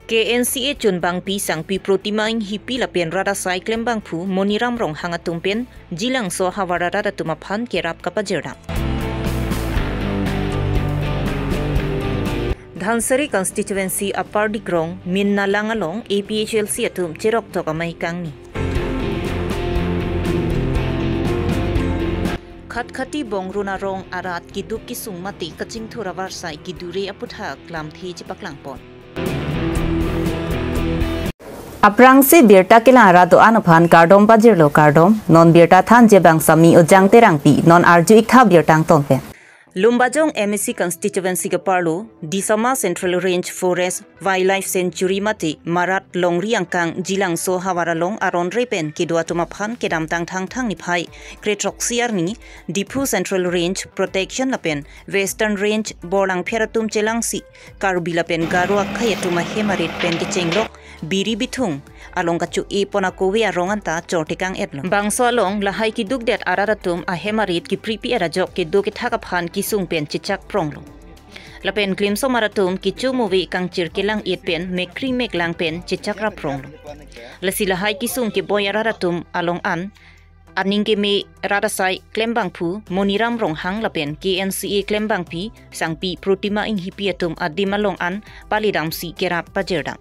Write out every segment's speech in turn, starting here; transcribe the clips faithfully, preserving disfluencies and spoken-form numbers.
K N C A chunbangpi sangpi Protima Enghipi lapen rat asai klembangphu Moniram Ronghang atum pen Jilangso havar arat atum aphan kerap kapajirdam. Dhansiri constituency Upper Dikrong Minnalang along A P H L C atum cheroktok amei kangni. Khatkhati Bongrun arong arat keduk kesung mate kachingthur avarsai kedure aputhak lamthe chepaklangpon. Aphrangsi birta kelang arat do-an aphan kardom pajirlo kardom, non birta thanji abang Sami Ojang Terangpi, non arju iktha birta angton pen. Lumbajong M A C constituency keparlo, Disama Central Range Forest Wildlife Sanctuary mate Marat Longri angkang Jilangso havar along aron re pen kedo atum aphan kedamtang Thangthang niphai kre-throksi arni, Diphu Central Range Protection lapen Western Range Borlangpher atum chelangsi, Karbi lapen Garo akhei atum ahem arit pen kechenglok, biri bithung along kacho-e pon akove arong anta chortekang etlo. Bangso along lahai kedukdet arat atum ahem arit kepripi arajok kedo kethak aphan kesung pen chechak pronglo. Lapen klimsomar atum kecho move kangchir kelang-et pen mekri meklang pen chechak rap pronglo. Lasi lahai kesung keboi arat atum along an aning keme rat asai klembangphu Moniram Ronghang lapen K N C A klembangpi sangpi Protima Enghipi atum adim along an palidamsi kerap pajirdam.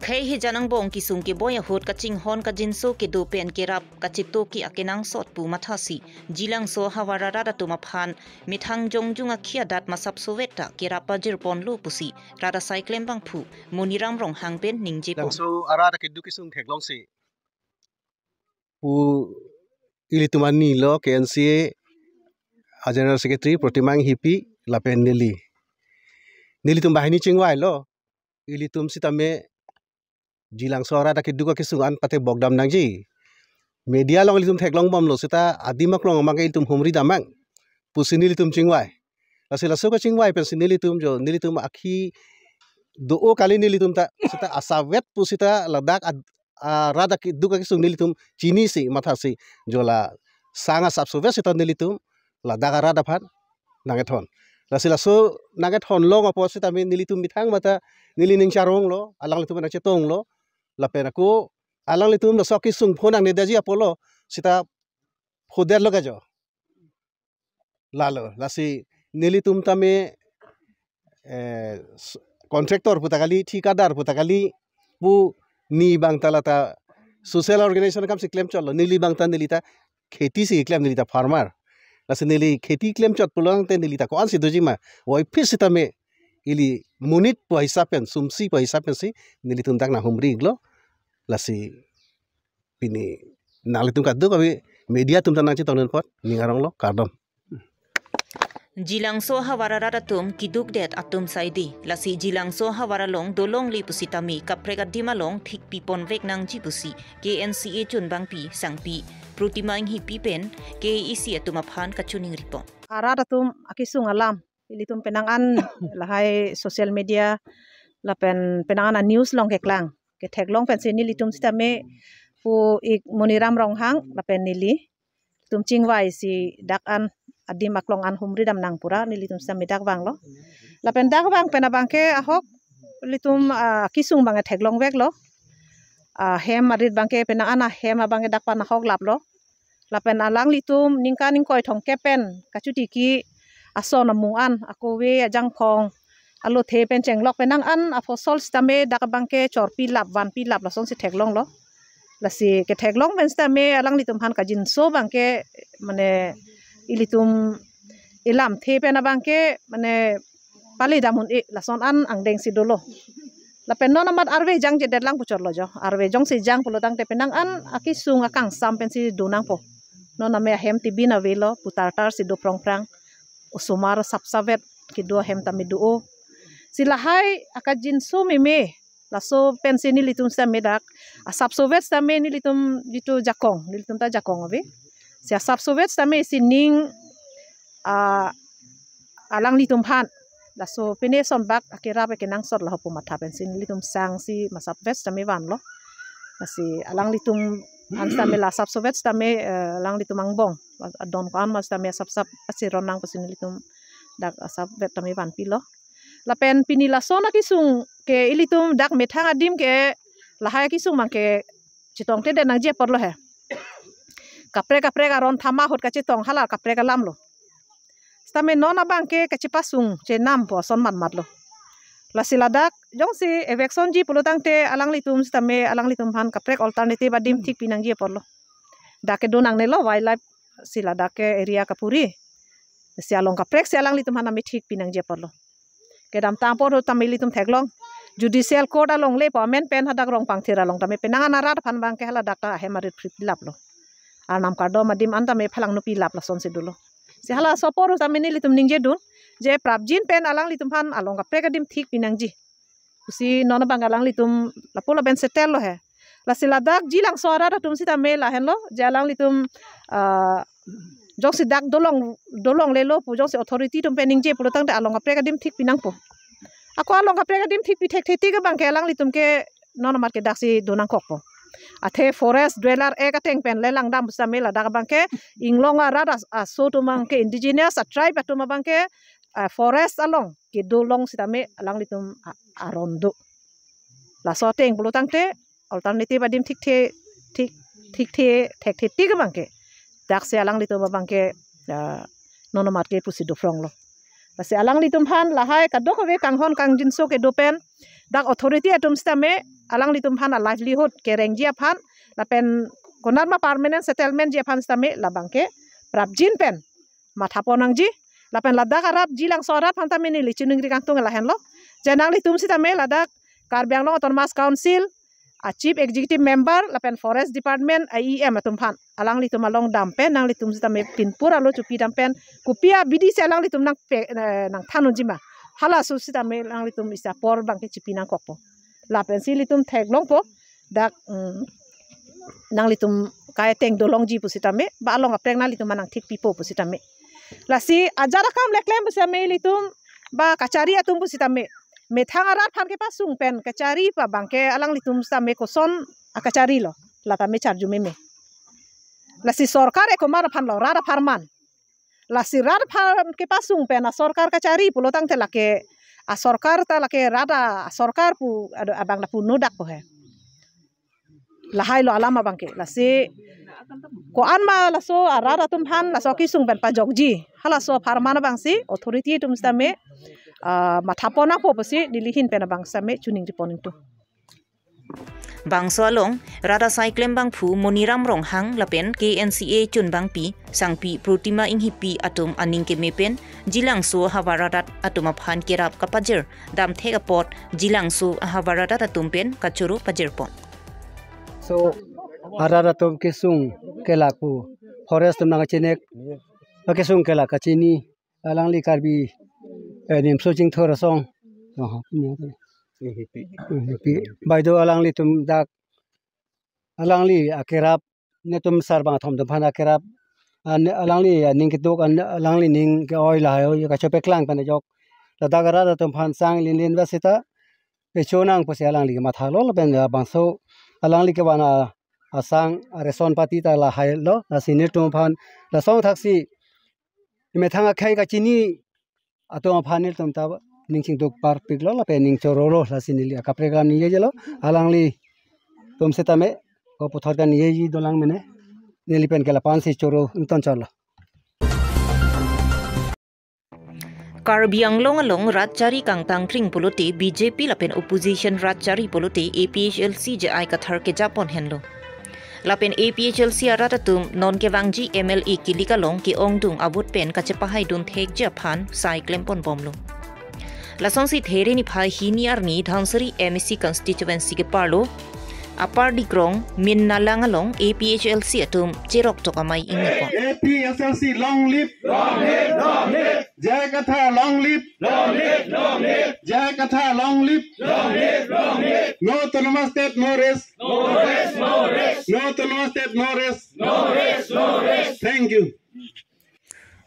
Khei hijan angbong kesung keboi ahut kachinghon kajinso kedo pen kerap kachetoke akenangsot pu mathasi, Jilangso havar arat atum aphan methang jongjung akhi adat masapsovet ta kerap pajirponlo pusi rat asai klembangphu Moniram Ronghang pen ningjepo. Jilangso arat akeduk kesung theklongsi pu ilitum anilo, K N C A a General Secretary Protima Enghipi lapen neli. Nelitum banghini chingvailo, ilitum sitame Jilangso arat akeduk akesung an pate bokdam nangji. Media along ilitum theklongbomlo seta adim aklong abangke ilitum humridam nang pusi nelitum chingvai. Lasi laso kachingvai pensi nelitum jo, nelitum akhi do-o kali nelitum ta, seta asavet pu seta ladak ad-, arat akeduk akesung nelitum chinisi mathasi jo la sang asapsovet seta nelitum ladak arat aphan nangkethon. Lasi laso nangkethon long apot sitame nelitum methang mata neli ning charonglo, alanglitum nangchetonglo, lapen ako alanglitum laso akesung pho nangnedaji apotlo seta phodetlo kajo. Lalo, lasi nelitum tame, eh, s-, contractor puta kali, thikadar puta kali, pu ne bang ta lata social organization akamsi klemchotlo, neli bang ta neli ta kheti si klem, neli ta farmer. Lasi neli kheti klemchot pulote neli ta ko-ansi dojima, voiphit sitame ili monit pu hisap pen, sumsi pu hisap pensi nelitum dak nanghumri-iklo. Lasi pini nanglitum kadokave media atum ta nangchetongdun apot ning aronglo, kardom. Jilangso havar arat atum kedukdet atum saidi, lasi Jilangso havar along dolongle pusitame kaprek adim along thikpipon vek nangji pusi K N C A chunbangpi sangpi Protima Enghipi pen K A A C atum aphan kachiningripon. Arat atum akesung alam ilitum penang an lahai social media lapen penang an a-news along keklang ketheklong pensi nelitum sitame pu ik Moniram Ronghang lapen neli tum chingvaisi dak an adim aklong an humridam nang pura nelitum sitame dak vanglo. Lapen dak vang pen abangke ahok ilitum, ah, kesung abangke theklong veklo. Ah, hem arit abangke penang an ahem abangke dak pan ahok laplo. Lapen alanglitum ningkan ingkoi thomkep pen kachotiki ason amung an akove ajangphong alothe pen chenglok penang an afosol sitame dak abangke chorpi lap vanpi lap lasonsi theklonglo. Lasi ketheklong pen sitame alanglitum aphan kajinso abangke mane ilitum ilamthe pen abangke mane palidam un-e lason an angdengsi dolo. Lapen non amat arve jangjedet lang puchotlo jo. Arve jongsi jang pulotangte penang an akesung akangsam pensi do nangpo. Non ame ahem tibin avelo, putartarsi do prongprang. Osomar sapsavet kedo ahem tame do-o. Si lahai akajinso meme, laso pensi nelitum sitame dak asapsovet sitame nelitum jitu jakong, nelitum ta jakong ave. Si asapsovet sitame sining, ah, alanglitum aphan laso pine sonbak akerap akenangsot laho pu matha pensi nelitum sangsi masapvet sitame vanlo. Lasi alanglitum an sitame la asapsovet sitame, eh, alanglitum angbong adon ko-an ma sitame asapsap achiron nang pusi nelitum dak asapvet tame vanpilo. Lapen pini lason akesung ke ilitum dak methang adim ke lahai akesung abangke chetongtedet nangji apotlo he. Kaprek kaprek aron thama ahut kachetong hala kaprek alamlo. Sitame non abangke kachepasung chenampo ason matmatlo. Lasi ladak jongsi eviction ji pulotangte alanglitum sitame alanglitum aphan kaprek alternative adim thik pinangji apotlo. Dak kedo nangnelo wildlife si ladak ke area kapuri. Si along kaprek si alanglitum aphan name thik pinangji apotlo. Kedamtang apor ahut tame ilitum theklong. Judicial court along lepo amen pen hadak Rongpangthir along tame penang an arat aphan abangke hala dak ta ahem arit phri pilaplo. Arnam kardom adim an tame phalangno pilap lasonsi dolo. Si halaso apor ahut tame nelitum ningjedun je prapjin pen alanglitum aphan along kaprek adim thik pinangji pusi non abang alanglitum lapu lapen settle lo he. Lasi ladak Jilangso arat atum sitame lahenlo je alanglitum, ah, jongsi dak dolong, dolonglelo pu jongsi authority atum pen ningje pulotangte along kaprek adim thik pinangpo. Ako along kaprek adim thik pi thekthe tik abangke alanglitum ke non amat ke daksi do nangkokpo. Athe Forest Dweller Act ateng pen le langdam sitame ladak abangke inglong arat as-, aso atum abangke indigenous a tribe atum abangke, ah, forest along kedo long sitame alanglitum a-, aron do. Laso ateng pulotangte alternative adim thikthe, thik, thikthe, thekthe tik abangke daksi alanglitum abangke, ah, non amat ke pusi dophronglo. Lasi alanglitum aphan lahai kadokave kanghon kangjinso kedo pen dak authority atum sitame alanglitum aphan a livelihood kerengji aphan lapen konatma permanent settlement ji aphan sitame labangke prapjin pen mathapon nangji. Lapen ladak arat Jilangso arat aphan tame neli chiningri kangtung lahenlo je nanglitum sitame ladak Karbi Anglong Autonomous Council a Chief Executive Member lapen Forest Department a E M atum aphan alanglitum along dam pen nanglitum sitame pinpur alo chupi dam pen kopi abidi si alanglitum nangpe, eh, nangthan unji ma, halaso sitame nanglitum isi apor abangke chipi nangkokpo. Lapensi ilitum theklongpo dak, mm, nanglitum kai ateng dolongji pusitame ba along kaprek nanglitum aphan nangthik pipo pusitame. Lasi ajat akam le klem pusitame ilitum ba kachari atum pusitame methang arat aphan kepasung pen kachari pu abangke alanglitum sitame koson akacharilo, la tame charju meme. Lasi sorkar ekomar aphanlo, rat apharman. Lasi rat aphan kepasung pen asorkar kachari pulotangte lake asorkar ta lake rat a-, asorkar pu ado abang lapu nodak po he. Lahailo alam abangke. Lasi ko-an ma laso arat atum aphan laso akesung pen pajokji, halaso apharman abangsi authority atum sitame, ah, mathapon nangpo pusi neli ahin pen abang sitame chiningripon ingtung. Bangso along rat asai klembangphu Moniram Ronghang lapen K N C A chunbangpi Sangpi Protima Inghipi atum aning keme pen Jilangso ahavar arat atum aphan kerap kapajir damthek apot Jilangso ahavar arat atum pen kachoro pajirpon. So arat atum kesung kelak pu forest atum nangkachinek, kesung kelak kachini alangli Karbi, eh, Nimso Chingthor asong. Oh, punya tu. Inghipi. Inghipi. Baik tu alanglitum dak alangli akerap netum sarbang athom atum aphan akerap. An alangli aning keduk an alangli ning ke-oi lahai-oi kachepeklang pen ajok. Ladak arat atum aphan sang linlin ba sita pecho nang pusi alangli mathalo lapen labangso alangli kevan a asang a ration pati ta lahailo, lasi netum aphan lasong thaksi methang akhei kachini atum aphan netum ta ning chingduk parpiklo lapen ning chorolo, lasi neli akaprek alam ningjelo, alanglitum sitame ko puthot kaningjeji dolang mene, neli pen ke lapu-an si choro ington chorlo. Karbi Anglong along rat chari kangtangkring pulote B J P lapen opposition rat chari pulote A P H L C J I Kathar kejapon henlo. Lapen A P H L C arat atum non kevangji M L A kilik along ke-ongdung a-vote pen kachepahaidun thekji aphan sai klempon bomlo. Lasonsi There niphai hini arni Dhansiri M A C constituency keparlo Upper Dikrong Minnalang along A P H L C atum cheroktok amei ingpon. A P H L C long live! Long live! Long live! J I Kathar long live! Long live! Long live! J I Kathar long live! Long live! Long live! No autonomous state, no rest! No rest! No rest! No autonomous state, no rest! No rest! No rest! Thank you.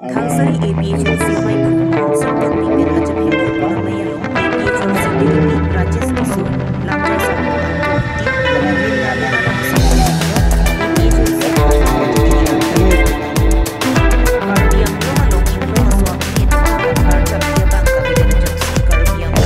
Dhansiri A P H L C ameiphu Hamsing Tokbi pen ajaphem pamai along A P H L C D D P Rajesh Tisso, Lamka Sarpo, Tip, Lamin Lamin, A P H L C Karbi Anglong along inglong aswak, Karbi Anglong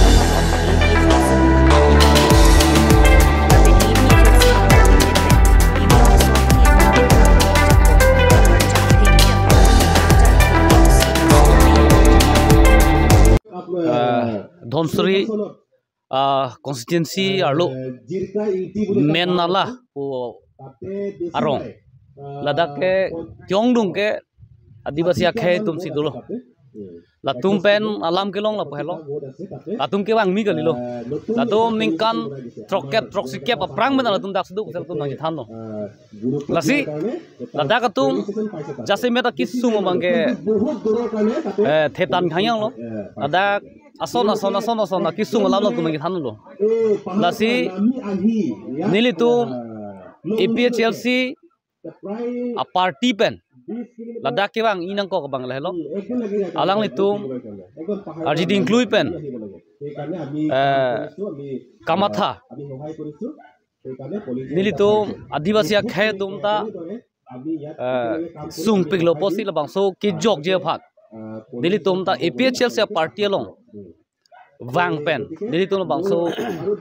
Dhansiri, ah, constituency arlo main nala pu arong. Ladak ke ke-ongdung ke Adivasi akhei atum si dolo. Latum pen alam kelong lapu helo. Latum kevangmi kalilo. Latum ningkan throkkep throksikep aphrang pen latum dak seduk sel atum nangchethanlo. Lasi ladak atum jasemet akesung abang ke, eh, thetan khangjanglo. Ladak ason ason ason ason akesung alam latum nangchethanlo. Lasi nelitum A P H L C a-party pen ladak kevang inang kok abang lahelo. Alanglitum arjiding klui pen, eh, kamatha nelitum Adivasi akhei atum ta, eh, sungpiklo pusi labangso kejokji aphan nelitum ta A P H L C a-party along vang pen nelitum labangso,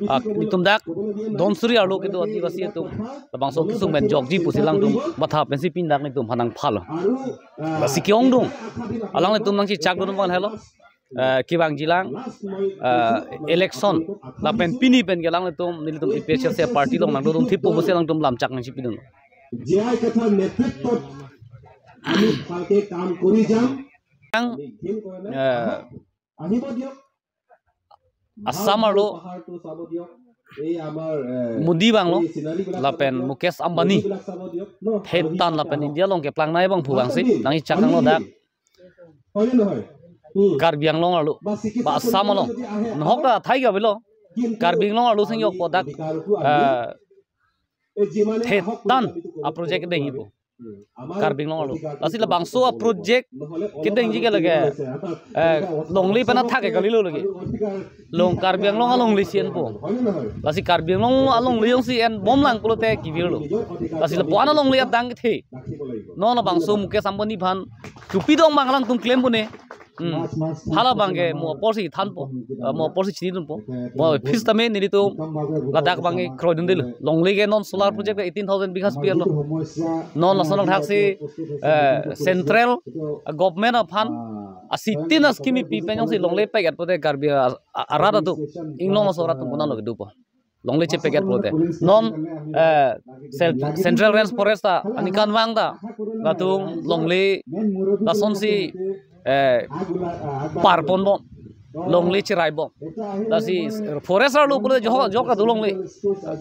ah, nelitum dak Dhansiri arlo kedo Adivasi atum labangso kesung pen jokji pusi alangtum matha pensi pini dak nelitum aphan nangphalo. Lasi ke-ongdung alanglitum nangchechakdun abang lahelo. Eh, kevangjilang, eh, election lapen pini pen ke alanglitum nelitum A P H L C a-party along nangdodun thippo pusi alangtum lamchak nangchipidun. জীয়াই কথাৰ নেতৃত্বত আমি ভালকে কাম কৰি যাম। Ang, eh, Assam arlo Modi vanglo lapen Mukesh Ambani thetan lapen India along keplang nai abang phu vangsi nangchechak nanglo dak Karbi Anglong arlo ba Assam along nohok ta thai ke avelo. Karbi Anglong arlo sing jokpo dak, eh, thetan a-project dengjipo Karbi Anglong arlo. Lasi labangso a-project kedengji ke lake, eh, longle pen athak ke kalilo lake. Long Karbi Anglong alongle si enpo. Lasi Karbi Anglong alongle jongsi enbomlang pulote kevirlo. Lasi lapu-an alongle adang kethe. Non labangso Mukesh Ambani aphan kopi dong abang alangtum klem pune. Hmm. Hala abang ke mo apor si thanpo, eh, mo apor si chinidunpo. Mo office tame nelitum ladak abang ke kroidundelo. Longle ke non solar project eighteen thousand bighas pi-etlo. Non lason thak si, eh, central, eh, government aphan asitin a-scheme pi pen jongsi longle pek-et pulote Karbi a-, a-, arat atum, inglong aso arat atum konatlo kedopo. Longle chepek-et pulote. Non, eh, cel-, Central Range Forest ta aningkanvang ta latum longle lasonsi, eh, parponbom, longle cheraibom. Lasi forest arlo pulote jok jok adu longle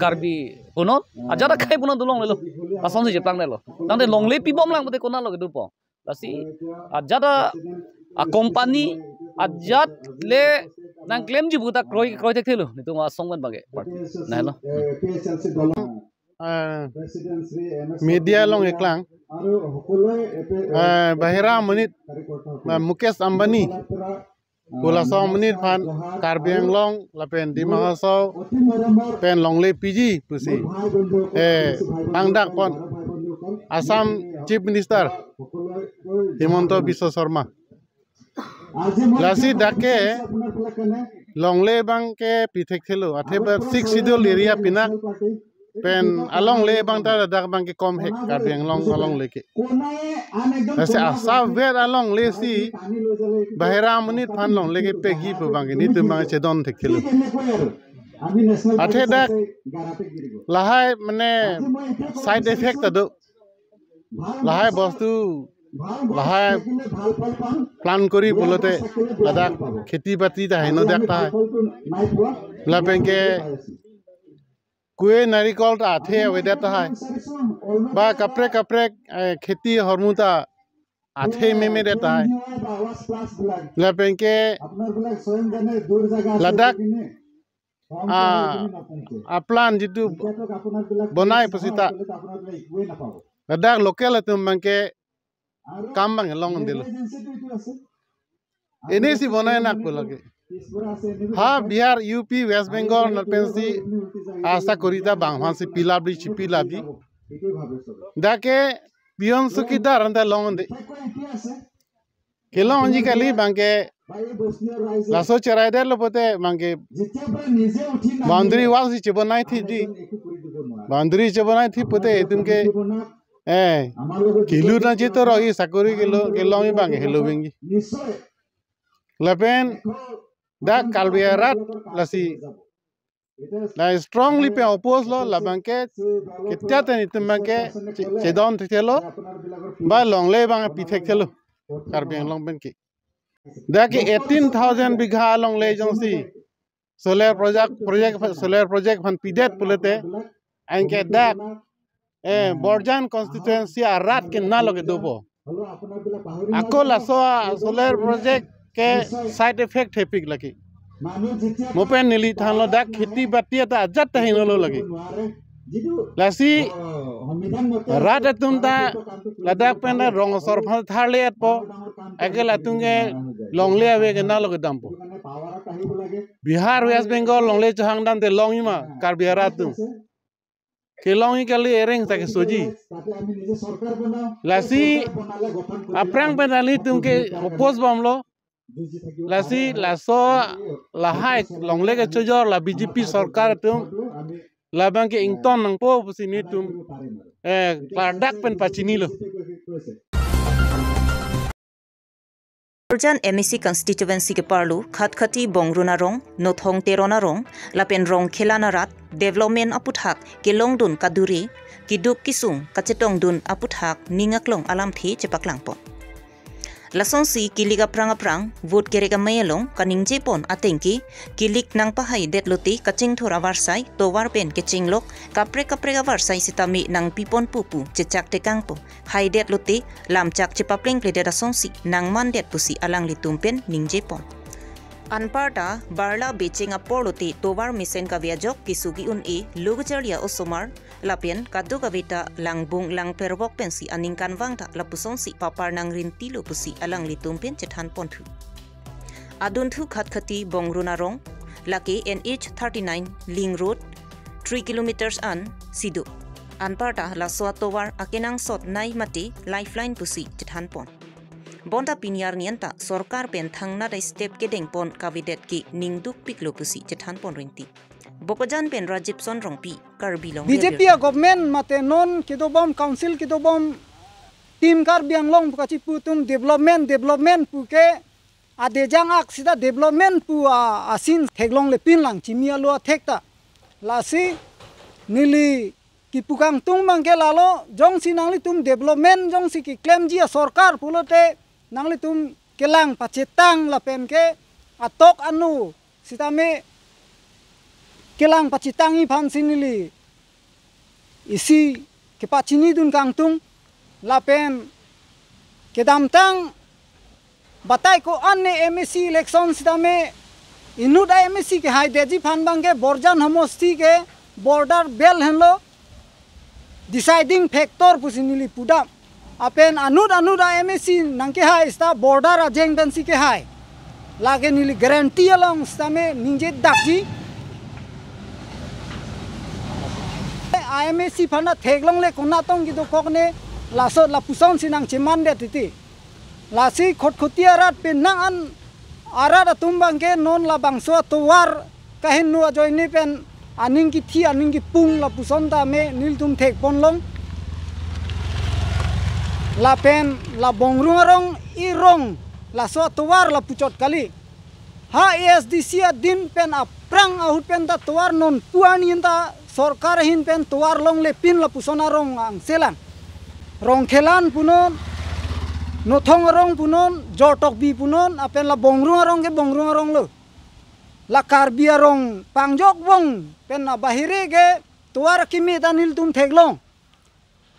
Karbi punon ajat akhei punon adu longlelo. Lasonsi cheplangdetlo. Tangte longle pibomlang pulote konatlo kedopo. Lasi ajat a, a-company ajat le nangklemji pu ta kroi kroi thekthelo. Nelitum asong pen abang ke. Nahelo. Eh, media along eklang. Eh, bahira amonit, eh, Mukesh Ambani pu laso amonit aphan Karbi Anglong lapen Dima Hasao pen longle piji pusi, eh, pangdakpon Assam Chief Minister Himanta Biswa Sarma. Lasi dak ke longle abang ke pi thekthelo, athe ba Sixth Schedule area pinak pen alongle abang ta ladak abang ke kom hek Karbi Anglong alongle ke. Lasi asavet alongle si bahira amonit aphan longle kepekji pu abang ke nelitum abang chedon thekthelo. Athe dak lahai mane side effect ta do. Lahai bostu, lahai plan kori pulote ladak kheti bati ta heno dak tahai. Lapen ke kue narikol ta athe avedet tahai. Ba kaprek kaprek, eh, kheti ahormu ta athe memedet tahai. Lapen ke ladak, ah, a-plan jitu bonai pusita ladak local atum abang ke kam abang longdelo. Ene si bonai nak pu lake. Ha Bihar, U P, West Bengal nat pensi asakori ta bang aphan si pilabri si pilabri. Dak ke peon chowkidar anta longde. Kelongji kali abang ke laso cheraidetlo pulote abang ke boundary wall si chebonai thidi. Boundary chebonai thi pulote itum ke, eh, kilu na jito ro i sakori kilo kelong abang ke helo abang ke. Lapen Dak Karbi arat lasi la strongly pen oppose lo, labangke ketia tani itum abangke che-, chedon thekthelo, ba longle abang pi thekthelo Karbi Anglong pen ke. Dak ke eighteen thousand bigha longle jongsi solar project, project, solar project aphan pidet pulote, anke dak, eh, Borjan constituency arat ke nalo ke dopo. Ako laso solar project ke side effect hepik lake. Mo pen neli thanlo dak kheti bati ta ajat ta hinolo lake. Lasi rat atum ta ladak pen rong asor aphan tharle-etpo. Ake latum ke longle ave ke nalo ke dampo. Bihar, West Bengal longle chohang damte longji ma Karbi arat atum? Kelongji kali, ereng ta kesoji. Lasi aphrang pen nelitum ke oppose bomlo. Lasi laso lahai longle kechojor la B J P sorkar atum labangke ington nangpo pusi nelitum, eh, klardak pen pachinilo. Borjan M A C constituency keparlo Khatkhati, Bongrung arong, Nothong Teron arong lapen Rongkhelan arat development aputhak kelongdun kadure, keduk kesung kachetongdun aputhak ning aklong alamthe chepaklangpon. Lasonsi kilik aphrang aphrang vote kerek amei along kaningjepon atengke kilik nangpahaidetlote kachingthur avarsai tovar pen kechinglok kaprek kaprek avarsai sitame nangpiponpo pu chechak tekangpo. Haidet lote lamchak chepaplengpledet asonsi nangmandet pusi alanglitum pen ningjepon. Anparta barla becheng apor lote tovar mesen kave ajok keso ke-un-e lo kacharli a-osomar lapen kadokave ta langbung langpervok pensi aningkanvang ta lapusonsi papar nangrintilo pusi alanglitum pen chethanponthu. Adunthu Khatkhati Bongrung arong, lake N H thirty-nine link road three kilometers ansi do. Anparta laso atovar akenangsot nei mate lifeline pusi chethanpon. Bonta pini arni anta sorkar pen thangnat a-step kedengpon kavedet ke ningdukpiklo pusi chethanpon rinti. Bokajan pen Rajibson Rongpi, Karbi Long B J P Radio. A-government mate non kedobom council kedobom Team Karbi Anglong pu kachipu atum development, development pu ke adejang ak sita development pu a, asin theklonglepin lang chimi alo athek ta. Lasi neli kipu kangtung abangke lalo, jongsi nanglitum development jongsi keklemji asorkar pulote nanglitum kelang pachetang lapen ke atok anu sitame kelang pachetangji aphansi neli isi kepachinidun kangtung lapen kedamtang batai ko-an ne M A C election sitame inut a-M A C kehaidetji aphan abangke Borjan homosti ke border belt henlo deciding factor pusi neli pudam. Lapen anut anut a-M A C nangkehai sita border ajeng pensi kehai. Lake neli guarantee along sitame ningjedakji. A-M A C aphan ta theklongle konatong kedokok ne laso lapusonsi nangchemandet titi. Lasi Khatkhati arat pen nang an arat atum abangke non labangso atovar kaheno ajoine pen aning kithi aning kipung lapuson tame nelitum thekponlong. Lapen la Bongrung arong irong laso atovar lapuchot kali. Ha A S D C adin pen aphrang ahut pen ta tovar non pu arni ta sorkar ahin pen tovar longlepin lapuson arong angselang. Rongkhelan punon, Nothong arong punon, Jortokbi punon, lapen la Bongrung arong ke Bongrung arong lo. La Karbi arong pangjok bong pen abahire ke tovar akimi ta nelitum theklong.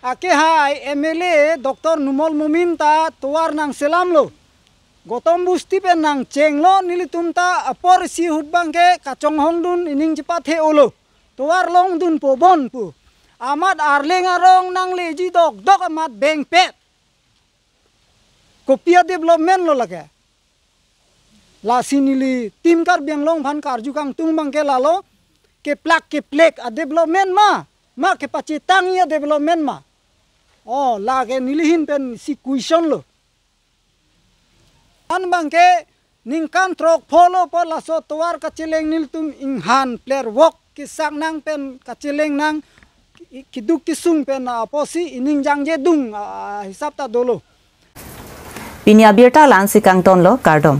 Akehai M L A Doctor Numal Momin ta tovar nangselamlo. Gautam Busti pen nangchenglo, nelitum ta apor isi ahut abangke kachonghongdun ining chepathe-olo. Tovar longdunpo bon pu. Amat Arleng arong nangleji dokdok amat bengpet. Kopi a-development lo lake. Lasi neli Team Karbi Anglong aphan karju kangtung abangke lalo, keplak keplek a-development ma, ma kepachetangji a-development ma. Oh, lake neli ahin pen isi question lo. An abangke ningkan throk pholo apot laso tovar kacheleng nelitum inghan plervok kesak nang pen kacheleng nang ki-, keduk kesung pen apotsi ining jangjedung, ah, hisap ta dolo. Pini abirta la-ansi kangtonlo, kardom.